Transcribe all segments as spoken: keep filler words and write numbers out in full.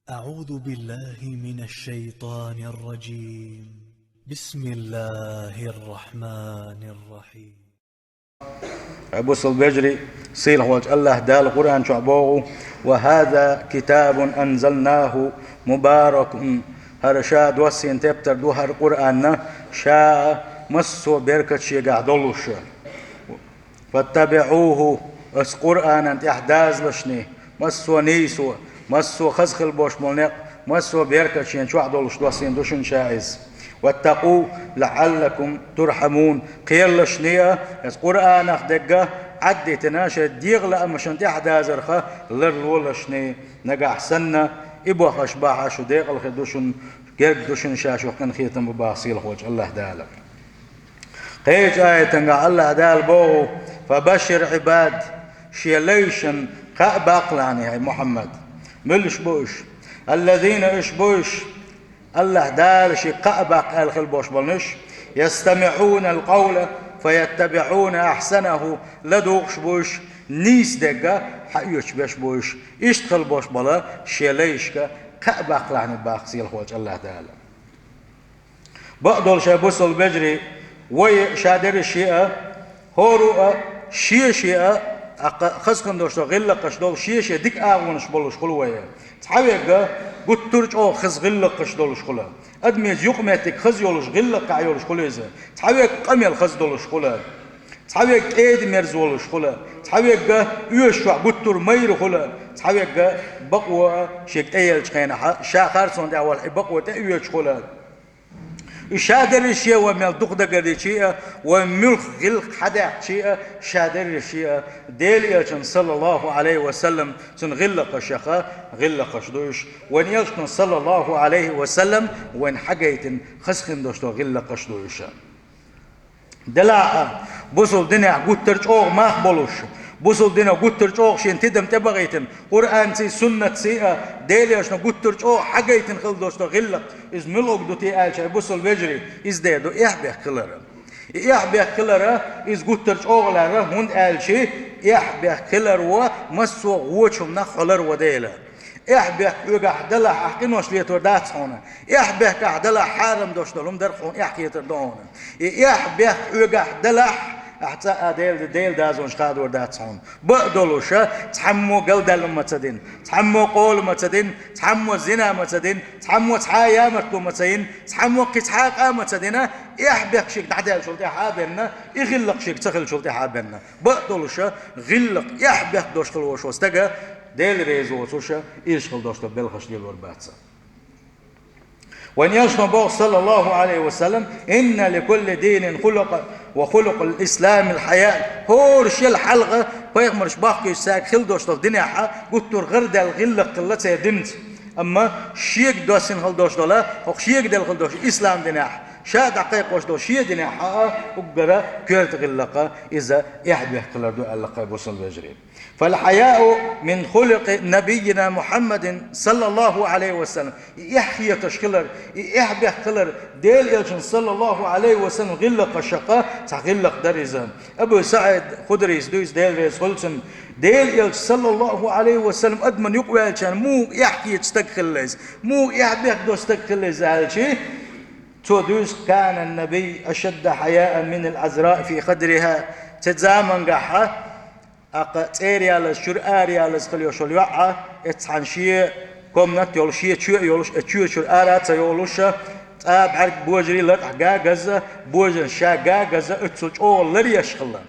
أعوذ بالله من الشيطان الرجيم. بسم الله الرحمن الرحيم. Ай, бусалба вежарий, сийлахьволчу АллахӀа Дала Къуръан чохь боху: «Ва хаза китабун анзалнаху мубаракун». ХӀара ша доссийна тептар ду хӀара Къуръан, ша массо а беркат шегахь долуш. «Фаттабиъуху», оцу Къуръанан тӀехь дазалашний, массо а нийсо, массо а хаза хила болуш болу некъ, массо а беркат шен чохь долуш доссийна ду шуна ша иза. «Ваттакъу лаъаллакум турхьамун». Кхералашний а, оцу Къуръанах дерг а Ӏаддитина, шайн дегӀан лаамашна тӀехь дазарх ларлолашний, нагахь санна, и бохуш бахьа шу декъала хир ду шуна, герга ду шуна ша шух къинхетам бан боху сийлахьволчу АллахӀа Дала. Кхечу аятангахь АллахӀа Дала боху: «Фабашшир Ӏибад», шен лайшна кхаъ баккхалахьний, хӀай Мухьаммад. Муьлш бу уьш? «Аллазина», уьш бу уьш, АллахӀа Дала шен кхаъ баккха аьлла хила болуш болнуш, «ястамиъунал къавла фаяттабиъуна ахьсанаху», ладугӀуш бу уьш, нийса дерг а хьаоьцуш беш бу уьш, иштта хила болуш болу шен лайшка кхаъ баккхалахьний боху сийлахьволчу АллахӀа Дала. Бакъдолуш, ай бусалба вежарий, вай ша дерриш а, хӀора а, шен-шен а, тӀаккха хаза хин долуш долу гӀиллакхаш долу шен-шен дика агӀонаш болуш хуьлу вай. Цхьаверг гуттар а чӀогӀа хаза гӀиллакхаш долуш хуьлу. Адамийн юкъаметтиг хаза йолуш, гӀиллакхехь йолуш хуьлу иза. Цхьаверг къамел хаза долуш хуьлу. Цхьаверг кӀеда-мерза волуш хуьлу. Цхьаверг оьшучохь гуттар а майра хуьлу. Цхьаверг бакъо а шега тӀееллачу хенахь, ша харцонна тӀехь валахь, и бакъо тӀеоьцуш хуьлу. И ша дерриш а, вай мел дукха дагардичи а, вай муьлхха гӀиллакх хьадаьхкичи а, ша дерриш а, Делан Элчанан, саллаллаху Ӏалайхи ва саллам, цуьнан гӀиллакхашха гӀиллакхаш ду уьш. Вайн Элчано, саллаллаху Ӏалайхи ва саллам, вайна хьагайтина хаза хин долуш долу гӀиллакхаш ду уьш. Делахь а, бусалба динехь гуттар а чӀогӀа мах болуш, бусалба дино гуттар а чӀогӀа шен тидам тӀебахийтина, Къуръанций, суннатций а, Делан Элчано гуттар а чӀогӀа хьагайтина хила долуш долу гӀиллакх, иза муьлхарг ду те аьлча, ай бусалба вежарий, иза дер ду эхь-бехк хилар. И эхь-бехк хилар, иза гуттар а чӀогӀа лаьрра, хӀунда аьлча эхь-бехк хилар ву массо а вочу хӀуманах хьолар ву дела. Эхь-бехк хьоьгахь далахь, ахь къинош летор дац хьуна. Эхь-бехк ахь далахь, хьарам долуш долу хӀума дар хьуна эхь хетар ду хьуна. И эхь-бехк хьоьгахь далахь, ахь цкъа а Дела, Делан дозанаш хадор дац хьуна. Бакъдолуш, цхьаммо галдаьлла ма ца дина, цхьаммо къола ма ца дина, цхьаммо зина ма ца дина, цхьаммо цхьа а ямартло ма ца йина, цхьаммо кхин цхьа а къа ма ца дина, эхь-бехк шега дӀадаьллачул тӀаьхьа а бенна, и гӀиллакх шега ца хиллачул тӀаьхьа а бенна. Бакъдолуш, гӀиллакх, эхь-бехк долуш хила волуш волу стага, Дела реза воцуш, ирча хила долуш долу белхаш лелор бац. Вайн Элчано боху, саллаллаху Ӏалайхи ва саллам: «Инна ли кулли динин хулукъан, ва хулукъул ислами ал-хьаяъ». ХӀора шел хьалха пайхамарш бахкуьйсу цаьрга хила долуш долу динехь гуттар а гӀардаьлла гӀиллакх хилла церан динца. Амма шега доссина хила долуш долу, хӀокху шега делла хила долуш ислам динехь, ша дӀакхайкхош долу шен динехь а уггара коьрта гӀиллакх иза эхь-бехк хилар ду аьлла кхай бусалба вежарий. «Фал-хьаяу мин хулукъи набиййина Мухьаммадин, саллаллаху Ӏалайхи ва саллам». И эхь хеташ хилар, и эхь-бехк хилар, Делан Элчанан, саллаллаху Ӏалайхи ва саллам, гӀиллакхашха цхьа гӀиллакх дара иза. Абу СаӀид Худрийс дуьйцу, Дела реза хуьлу цунна: Делан Элча, саллаллаху Ӏалайхи ва саллам, адаман юкъаваьллачарна муха эхь хеташ стаг хилла иза, муха эхь-бехк долуш стаг хилла иза аьлча, цо дуьйцу: «Кана ан-набий ашадда хьаяан мин ал-Ӏазраи фи хадриха». Цу замангахь а, тӀаккха цӀера ялаза, чуьра ара ялаза хила йолуш йолу йоӀ а, эццхьана шен комнат йолуш, шен чоь а йолуш, э, чоь чуьра ара а ца йолуш, цкъа бӀаьрг божарий лартӀахь гагаза, божарна ша гагаза, оццул чӀогӀа ларъеш хилла.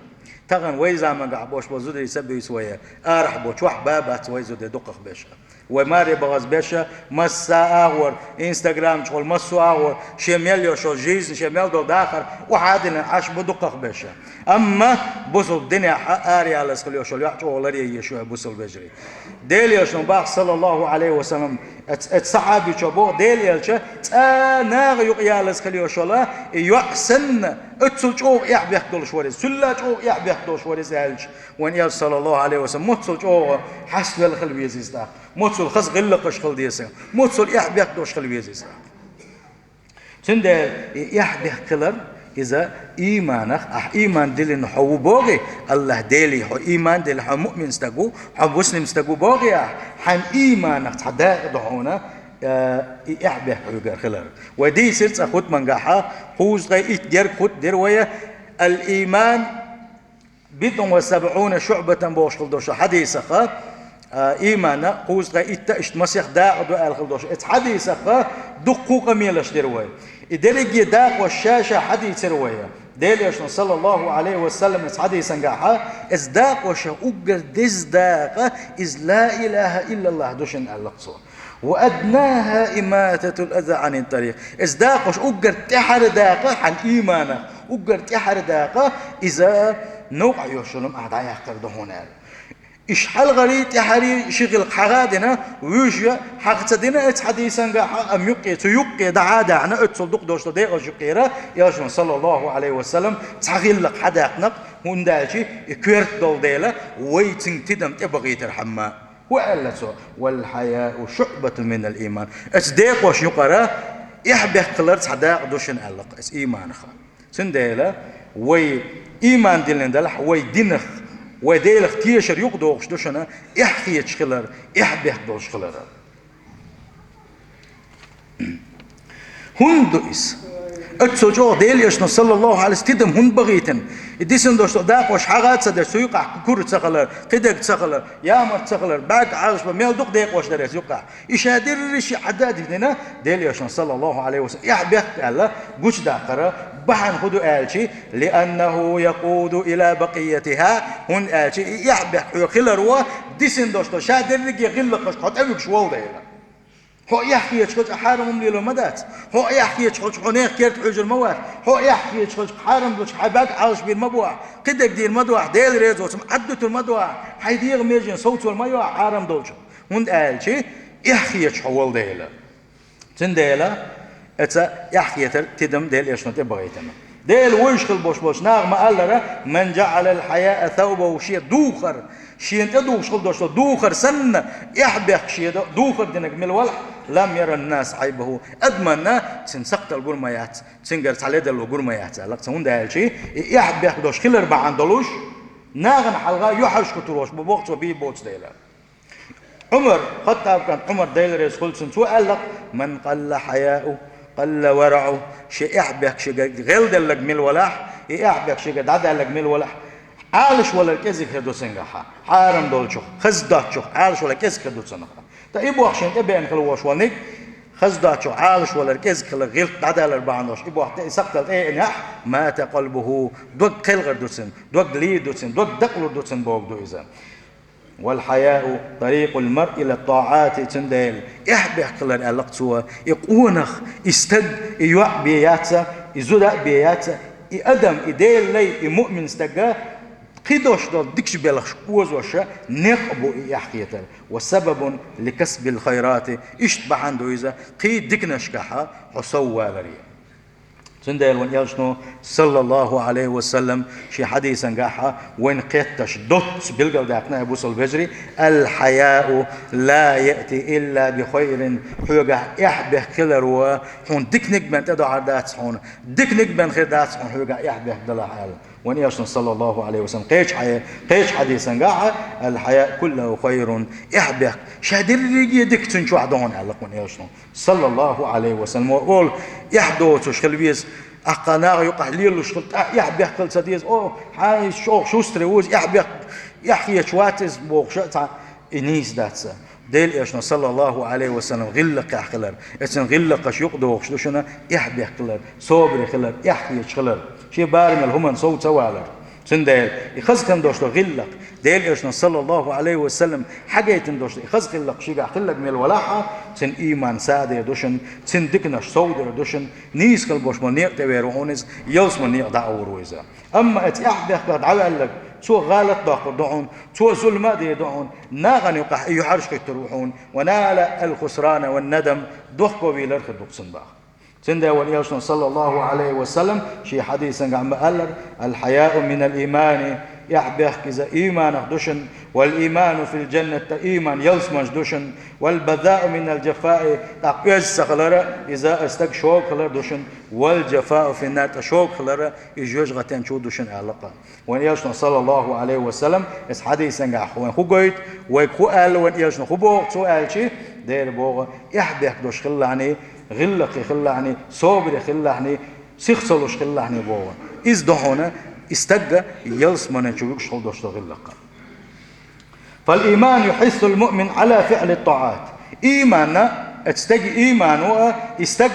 Тахана вай замангахь болуш болу зударий ца буьйцу вай, арахь бу, чохь бан бац вай зударий дукхахберш. Вай маре бахазберш, масса агӀор, Instagram чухула массо а агӀор, шен мел йолуш йолу жизнь, шен мел долу дахар охьа а дина Ӏаш бу дукхахберш. Амма бусалба динехь а ара ялаза хила йолуш йолу йоӀ чӀогӀа ларъеш ю бусалба вежарий. Делан Элчано боху, саллаллаху Ӏалайхи ва саллам, эц-, эцу сахьабичо боху: Делан Элча цкъа наха юкъа ялаза хила йолуш йолу и йоӀ санна, оццул чӀогӀа эхь-бехк долуш вара иза, цул а чӀогӀа эхь-бехк долуш вара иза аьлча, вайн Элча, саллаллаху Ӏалайхи ва саллам, моццул чӀогӀа хьаставелла хила веза иза тӀаккха, моццул хаза гӀиллакхаш хила деза, моццул эхь-бехк долуш хила веза иза тӀаккха. Цундела и эхь-бехк хилар, Иза ийманах, ахь ийман диллина хьо ву бохий, АллахӀ Деле хьо ийман дилла, хьо муъмин стаг ву, хьо муслим стаг ву бохий ахь, хьан ийманах цхьа дакъа ду хьуна, э, и эхь-бехк хьоьгара хилар. Вай дийцира цкъа хутбангахьа, кхузткъе итт герга хутба дира вай, «Ал-ийман бидӀун ва сабӀуна шуӀбатан» бохуш хила долчу хьадисах, а, иймана кхузткъе итт иштта масех дакъа ду аьлла хила долуш. Оцу хьадисах дуккха а къамелаш дира вай. И дерриге дакъош ша-ша хьадийцира вай. Делан Элчано, саллаллаху Ӏалайхи ва саллам, оцу хьадисангахьа, оцу дакъоша уггар деза дакъа иза ла илаха иллаллах ду шуна аьлла-кх цо. «Ва аднаха имататул аза Ӏанит тарикъ». Оцу дакъош уггар тӀаьхьара дакъа хьан ийманах, уггар тӀаьхьара дакъа иза новкъахь йолу хӀума ахь дӀаяккхар ду хьуна аьлла. Иштта хьалхарий, тӀаьхьарий ши гӀиллакх хьаха а дина, вуьйш а хьаха ца дина оцу хьадисангахьа, амма юккъе, цу юккъе дӀа а даьхьна, оццул дукха долуш долу декъаза юккъера, Элчано, саллаллаху Ӏалайхи ва саллам, цхьа гӀиллакх хьадаьккхина-кх, хӀунда аьлча и коьрта долу дела, вай цуьнга тидам тӀебахийтархьама. ХӀун аьлла цо? «Вал хьаяу шуӀбатун минал ийман». Оцу декъошна юкъара эхь-бехк хилар цхьа дакъа ду шуна аьлла-кх оцу ийманах. Цундела вай ийман диллина делахь, вай динах, вай Делах тешар юкъадогӀуш ду шуна эхь хеташ хилар, эхь-бехк долуш хилар. ХӀунда ду иза? Оццул чӀогӀа Делан Элчано, саллаллаху Ӏалайхи ва саллам, тидам хӀунда бахийтина? И дисина долуш долу дакъош хьаха а ца деш, цу юкъахь кура ца хилар, кхидерг ца хилар, ямарт ца хилар, бӀаьрг Ӏалашбар, мел дукха декъош дара оцу юкъахь. И ша дерриш а хьадаьддина Делан Элчано, саллаллаху Ӏалайхи ва саллам, эхь-бехк аьлла гучудаккхара бахьана хӀун ду аьлча, «лианнаху якъуду ила бакъиятиха», хӀунда аьлча и эхь-бехк хьоьга хиларо дисина долуш долу ша дерриге гӀиллакхашка хьо тӀевуьгуш волу дела. Хьо эхь хеташ хилча, хьарам хӀума лелор ма дац. Хьо эхь хеташ хилча, хьо нехан керта хьуьжур ма вац. Хьо эхь хеташ хилча, хьарам долчу хьайн бӀаьрг Ӏалашбийр ма бу ахь, кхидерг дийр ма ду ахь, Дела реза воцург Ӏаддуьтур ма ду ахь, хьайн дегӀан меженаш совцор ма ю ахь хьарам долчух. ХӀунда аьлча эхь хеташ хьо волу дела. Цундела оцу эхь хетар тидам Делан Элчано тӀебахийтина. Дела вуьйш хила болуш болчу наха ма-аллара: «Ман жаӀалал хьаяа саубаху», шен духар, шена тӀедухуш хила долуш долу духар санна, эхь-бехк шен духар динарг мила велахь, «лам яран-насу Ӏайбаху», адамна цуьнан сакхталла гур ма яц, цуьнгара цхьа ледарло гур ма яц аьлла-кх цо. ХӀунда аьлча и эхь-бехк долуш хилар бахьана долуш, нахана хьалха юьхьӀаьржа хӀуттур волуш бу боху цо бийр боцу дела. Ӏумар, Хаттаб кӀант Ӏумар, Дела реза хуьлда цунна, цо аьлла-кх: «Ман къалла хьаяу, къалла вараъу». Шен эхь-бехк шега гӀелделларг мила велахь, и эхь-бехк шега дӀадаьлларг мила велахь, Ӏалашвалар кӀезиг хир ду цуьнгахьа, хьарам долчух, хаза доцчух Ӏалашвалар кӀезиг хир ду цунах. Ткъа и боху шена тӀебеана хила волуш волниг, хаза доцчух Ӏалашвалар кӀезиг хила, гӀиллакх дӀадаьллар бахьана долуш, и боху тӀе, и сакхталла тӀеэцнехь, «мата къалбуху», дог кхелхар ду цуьнан, дог лийр ду цуьнан, дог дакъалур ду цуьнан бохург ду иза. «Вал хьаяу тарикъул маръи ила ттаӀати», цундела эхь-бехк хилар аьлла-кх цо, и къонах, и стаг, и йоӀ бен яц, и зуда а бен яц, и адам, и Делан лай, и муъмин стаг кхидолуш долу дикачу белхашка озош некъ а бу и эхь хетар. «Ва сабабун ли касбил хайрати», иштта бахьана ду иза кхин диканашкахьа хьо совваларе. Цундела вайн Элчано, саллаллаху Ӏалайхи ва саллам, шен хьадисангахьа вайна кхетташ доцца билгалдаьккхина, ай бусалба вежарий: «Ал хьаяу ла яъти илла би хайрин». Хьоьгахь эхь-бехк хиларо хьуна диканиг бен тӀедохьар дац хьуна, диканиг бен хир дац хьуна хьоьгахь эхь-бехк далахь аьлла. Вайн Элчано, саллаллаху Ӏалайхи ва саллам, кхечу хьае-, кхечу хьадисангахьа: «Ал хьаяу куллуху хайрун». Эхь-бехк ша дерриге дика цуьнан чохь ду хьуна аьлла-кх вайн Элчано, саллаллаху Ӏалайхи ва саллам. Ва олу, эхь доцуш хила веза, ахкха наха юкъахь лелалуш хила, тӀаккха эхь-бехк хила ца деза, о, хьан иза чӀогӀа шустрый ву иза, эхь-бехк, эхь хеташ вац иза бохуш а цхьа, и нийса дац. Делан Элчано, саллаллаху Ӏалайхи ва саллам, гӀиллакхехь хилар, оцуьнан гӀиллакхаш юкъадохуш ду шуна эхь-бехк хилар, собаре хилар, эхь хеташ хилар, шен барамел хӀуманна сов ца валар. Цундела и хаза хин долуш долу гӀиллакх, Делан Элчано, саллаллаху Ӏалайхи ва саллам, хьагайтина долуш долу и хаза гӀиллакх шегахь хилларг мила валахь а, цуьнан ийман садер ду шуна, цуьнан диканаш совдер ду шуна, нийса хила болуш болу некъа тӀе вер ву хьуна иза, ялсаман некъа дӀа а вур ву иза. Амма оцу эхь-бехках дӀаваьлларг, цо гӀалат а доккхур ду хьуна, цо зулам а дийр ду хьуна, нахана юкъахь и юьхьӀаьржа хӀуьттур ву хьуна, «ва нала ал-хусрана ван-надам», дохковийлар хир ду-кх цунна боху. Цундела вайн Элчано, саллаллаху Ӏалайхи ва саллам, шен хьадисангахь ма-аллара: «Ал хьаяу минал иймани, Эхь бехк иза ийманах ду шуна, вал ийману фил джаннат, тӀаккха ийман ялсманаш ду шуна, вал базаъу минал джафаи, тӀаккха оьзда ца хилар, иза стаг шога хилар ду шуна, вал джафау фин нар, тӀаккха шога хилар, иза жоьжахатен чу ду шуна аьлла-кх. Вайн Элчано, саллаллаху Ӏалайхи ва саллам, эцу хьадисангахь вайна хӀу гойту, вайга хӀу аьлла, вайн Элчано хӀу боху цо аьлча, дера боху, эхь бехк долуш хилалахьний, гӀиллакхе хилалахьний, собаре хилалахьний, сих ца луш хилалахьний боху. Иза ду хьуна и стаг ялсманин чу вуьгуш хила долуш долу гӀиллакх. Фал ийману юхьиссул муъмин Ӏала фиъли ттаӀат. Ийман, оцу стеган иймано а и стаг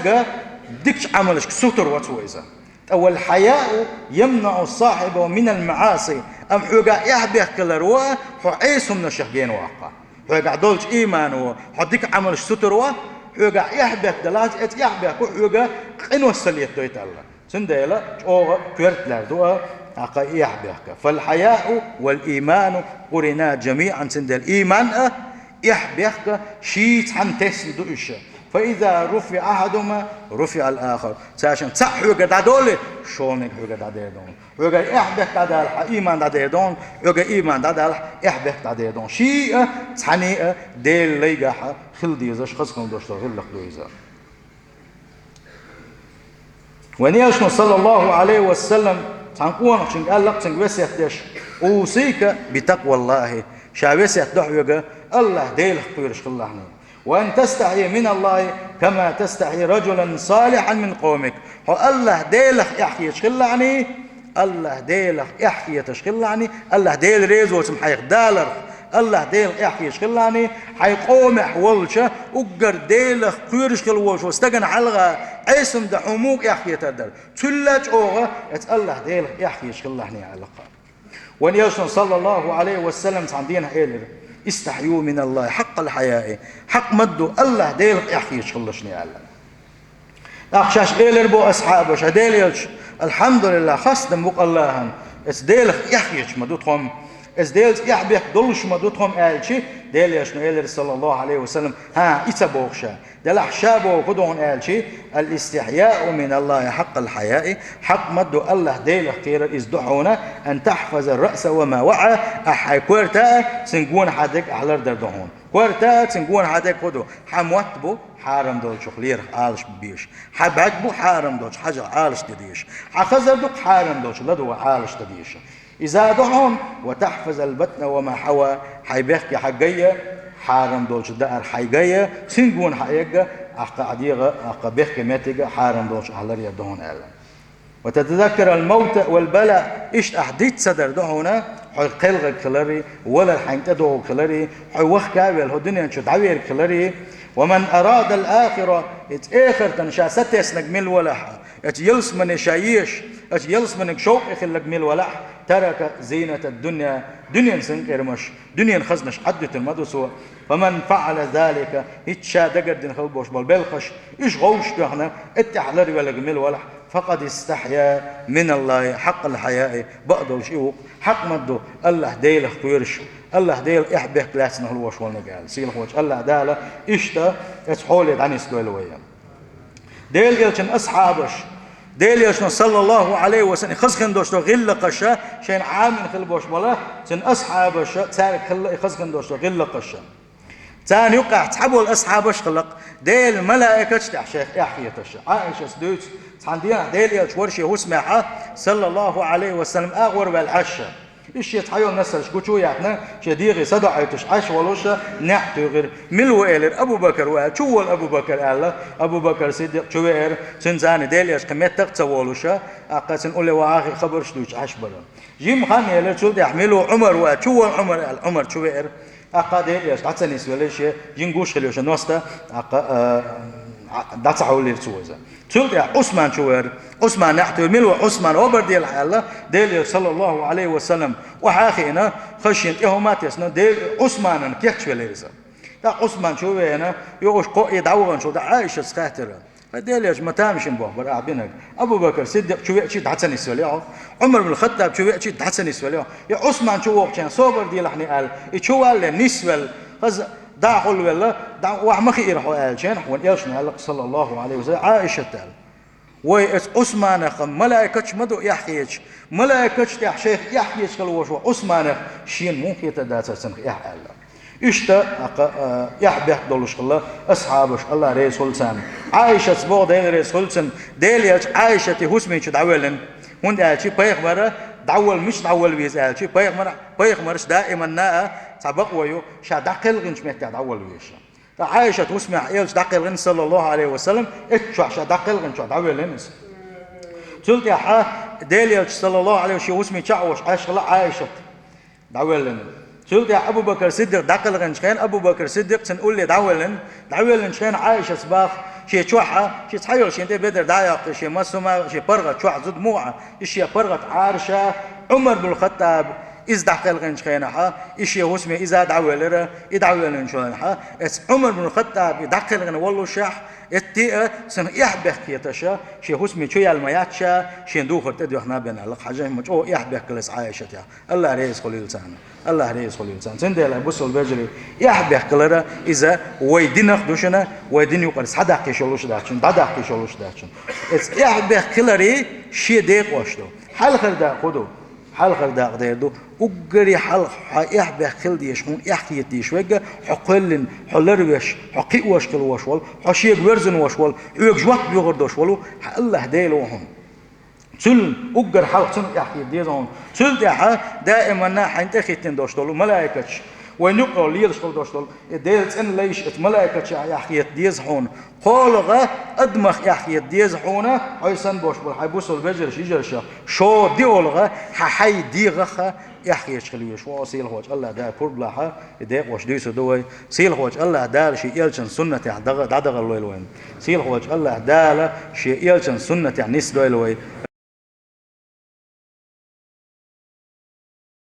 дикачу Ӏамалшка сутара во цо иза. ТӀаккха вал хьаяу ямнаӀу сахьибаху минал маӀаси, амма хьоьгахь эхь бехк хилар во а хьо Ӏеса хӀуманашах гена ваккха. Хьоьгахь долчу иймано хьо дика Ӏамалшка сутара во, хьоьгахь эхь бехк далахь, эцу эхь бехко хьоьга къинош ца летадойту аьлла. Цундела чӀогӀа коьрта лаьрду а, тӀаккха и эхь бехк. Фал хьаяу вал ийману къурина джамиӀан, цундела ийман а, эхь бехк а ший цхьаьна тесна ду уьш. Фа иза руфиӀа ахьадухума, руфиӀал ахар. Цаьршинна цхьаъ хьоьгара дӀадолий, шолгӀаниг хьоьгара дӀадер ду хьуна. Хьоьгара эхь бехк дӀадалахь, хьан ийман дӀадер ду хьуна, хьоьгара ийман дӀадалахь, эхь бехк дӀадер ду хьуна. Ший а, цхьаьний а Делан лайгахь хила дезаш, хаза хила долуш долу гӀиллакх ду иза. Вайн Элчано, саллаллаху Ӏалайхи ва саллам, цхьана къонахчуьнга аьлла-кх цуьнга весет деш: «Усика би такъваллахи», ша весет до хьоьга, АллахӀ Делах кхоьруш хилалахьний. «Ва ан тастахьи миналлахи, кама тастахьи раджулан салихьан мин къовмик». Хьо АллахӀ Делах эхь хеташ хилалахьний, АллахӀ Делах эхь хеташ хилалахьний, АллахӀ Дела реза воцург хьайх даларх, АллахӀ Делах эхь хеташ хилалахьний, хьайн къомехь волчу, уггар Делах кхоьруш хила волчу стагана хьалха Ӏеса хӀума дан хьуна муха эхь хетар дара? Цул а чӀогӀа эцу АллахӀ Делах эхь хеташ хилалахьний аьлла-кх. Вайн Элчано, саллаллаху Ӏалайхи ва саллам, цхьана дийнахь элира: «Истахью миналлахи хьакъал хьаяи», хьакъ ма-дду АллахӀ Делах эхь хеташ хилалашний аьлла. ТӀаккха шаьш элира боху асхьабаша: «Делан Элча, алхьамдулиллахӀ, хастам бу-кх АллахӀана, эцу Делах эхь хеташ ма ду тхо-м, эцу Делаца эхь бехк долуш ма ду тхо-м», аьлча, Делан Элчано элира, саллаллаху Ӏалайхи ва саллам: «ХӀан, и ца боху ша. Делахь ша боху хӀун ду хьуна?» аьлча: «Ал истихьяу миналлахи хьакъал хьаяи», хьакъ ма-дду АллахӀ Делах кхерар иза ду хьуна, «ан тахьфазар раъса ва ма ваӀа», ахь хьайн корта а, цуьнан гонахьа дерг а ахь лардар ду хьуна. Корта а, цуьнан гонахьа дерг хӀун ду? Хьан мотт бу хьарам долчух лерах Ӏалашбан безаш. Хьан бӀаьрг бу хьарам долчу хьажах Ӏалашдан дезаш. Хьан хазар ду-кх хьарам долчу ладогӀа Ӏалашдан дезаш. Иза ду хьуна: «Ва тахьфазал батна ва ма хьава», хьайн бехке хьан гай а, хьарам долчу даар хьайн гай а, цуьнан гонахьа эгга, ахь кхаъ дегӀа, ахь кхаъ бехке меттига хьарам долчу ахь ларъяр ду хьуна аьлла. «Ва татазаккарал мавта вал бала», иштта ахь диц ца дар ду хьуна, хьо кхелхарг хиларе, валар хьайна тӀедогӀург хиларе, хьо вахка а велла, хӀокху дуьнен чу дӀаверг хиларе. «Ва ман арадал ахира», иза эхартана ша сатеснарг мила валахь, эцу ялсамане ша езаш, эцу ялсаманиг шовкъе хилларг мила валахь, «тарака зийнатад дунья», дуьненан синкъерамаш, дуьненан хазнаш Ӏаддуьтур ма ду цо. «Фаман фаӀала залика», хӀинца ша дагардина хила болуш болу белхаш, уьш гӀовшах тоьхна, эттехь ларвелларг мила валахь, «факъад истахья миналлахи хьакъал хьаяи», бакъдолуш и ву-кх, хьакъ ма-дду АллахӀ Делах кхоьруш, АллахӀ Делах эхь бехк лаьцна хила волуш волниг аьлла. Сийлахьволчу АллахӀ Дала иштта эцу хьоле дӀанисдойла вай. Делан Элчанан асхьабаш, Делан Элчано, саллаллаху Ӏалайхи ва саллам, и хаза хин долуш долу гӀиллакхаша шайна Ӏамийна хила болуш болу, цуьнан асхьабаша, цаьрга хилла и хаза хин долуш долу гӀиллакхаша. Царна юккъехь цхьаболу асхьабаш хилла-кх, Делан малаикаш тӀехь шайх эхь хеташ. Ӏаишас дуьйцу, цхьана дийнахь Делан Элча вара шен хӀусамехь, саллаллаху Ӏалайхи ва саллам, агӀор ваьлла Ӏаш. Иза шен цхьайолу несарш гучу а яьккхина, шен дегӀе садоӀуьйтуш Ӏаш волуш, неӀ туьйхира. Мила ву элира, Абу Бакр ву аьлла, чу волу Абу Бакр аьлла. Абу Бакр Сиддикъ чу веара, цуьнан царна Делан Элча кхин меттах а ца волуш, аккха цуьнан улле вахахь хабарш дуьйцуш Ӏаш бара. Жимма хан елира, цул тӀаьхьа мила ву Ӏумар ву аьлла, чу волу Ӏумар аьлла, Ӏумар чу веара. Аккха Делан Элча дӀа ца нисвелира, шен жин гуш хилла йолу шен ност, аккха, а, дӀа ца хьулийра цо иза. Цул тӀаьхьа Ӏусман чу веара. Ӏусман неӀ туьйхира, мила ву Ӏусман, хабар делахь аьлла, Делан Элча, саллаллаху Ӏалайхи ва саллам, охьа а хиъна, хаза шена тӀе хӀума а тесна, Де-, Ӏусманна кечвелира иза. ТӀаккха Ӏусман чу а веана, юха уьш кхоъ а дӀаваханчул тӀаьхьа Ӏаишас хаьттира: «Хьай Делан Элча, ма тамашийна боху бара ахь бинарг? Абу Бакр Сиддикъ чу веачий дӀа ца нисвелли хьо? Ӏумар бин Хаттаб чу веачий дӀа ца нисвелли хьо? Я Ӏусман чу вогӀучеран собар делахьний аьлла, и чу валле нисвелла, хаза дӀа а хулавелла, дӀа охьа ма хиира хьо», аьллачеран, вайн Элчано аьлла-кх, саллаллаху Ӏалайхи ва саллам, Ӏаишат аьлла: Вай, эцу Ӏусманах малайкаш ма ду эхь хеташ, малайкаш тӀехь шайх эхь хеташ хила волуш волу Ӏусманах шена муха хетар дацара цунах эхь аьлла. Иштта, а, кха-, а, эхь бехк долуш хилла асхьабаш, Аллах реза хуьлу царна. Ӏайшатс боху, Дела реза хуьлу цунна, Дела элча Ӏайшатан хӀусаме чу дӀавоьллина, хӀунда аьлча пайхамара дӀавала, мича дӀавала веза аьлча, пайхамара, пайхамарш даиманна а цхьа бакъо ю, ша дӀакхелхинчу меттехь дӀавала веза. Ткъа Ӏайшатан хӀусамехь элча дӀакхелхина, саллаллаху Ӏалайхи ва саллам, эцу чохь ша дӀакхелхинчохь дӀавоьллина иза. Цул тӀаьхьа Дела элча, саллаллаху Ӏалайхи ва саллам, шен хӀусаме чу а волуш Ӏаш хилла Ӏайшат дӀавоьллина. Цул тӀаьхьа Абу Бакр Сиддикъ дӀакхелхинчу хенахь, Абу Бакр Сиддикъ цунна улле дӀавоьллина. ДӀавоьллинчу хенахь Ӏайшас боху шен чохь, шен цхьайолу шен тӀе бедар дӀа а йоккхуш, шен массо а, шен паргӀат чохь зуда муха, и шен паргӀат Ӏаьржа, Ӏумар бин Хаттаб, иза дӀакхелхинчу хенахь, и шен хӀусаме иза дӀавоьллира, и дӀавоьллинчу хенахь, эцу Ӏумар бин Хаттаб и дӀакхелхина воллушехь, эцу тӀе а цунах эхь бехк хеташ, шен хӀусаме чу яьлла ма яц ша, шен духар тӀедоьхна бен аьлла, хьажа ма чӀогӀа эхь бехк хилла эцу Ӏайшатех. Аллах реза хуьлийла царна. Аллах реза хуьлийла царна. Цундела, бусалба вежарий, эхь бехк хилар иза вай динах ду шуна, вай дин юкъара схьадаккхийш йолуш дац шуна, дӀадаккхийш йолуш дац шуна. Эцу эхь бехк хиларе шен декъош ду. Хьалхара дакъа хӀун ду? Хьалхара дакъа дер ду, уггаре хьалха хьо эхь бехк хила дезаш, хьуна эхь хета дезаш верг, хьо кхоьллина, хьо ларвеш, хьо кхиош хила волуш волу, хьо шега верзина волуш волу, хьоьга жоп буьгӀур долуш волу хьан Аллах Дела ву хьуна. Цуьнан уггар хьалха цунах эхь хета деза хьуна. Цул тӀаьхьа даиманна хьайна тӀехӀиттина долуш долу малайкаш, вайна юкъахь лелаш хила долуш долу, и Делан цӀена лайш, эцу малайкашах эхь хета деза хьуна. КхоалгӀа адамах эхь хета деза хьуна, хьо санна болуш болу хьайн бусалба вежарша, йижарша. ШолгӀа, хьан хьайн дегӀах эхь хеташ хила везаш ву хьо, сийлахьчу Аллах Дала пурба лахь, и декъош дуьйцур ду вай. Сийлахьчу Аллах Дала шен элчан суннатехь дагӀа-, дӀадахалойла вайна. Сийлахьчу Аллах Дала шен элчан суннатехь нисдойла вай.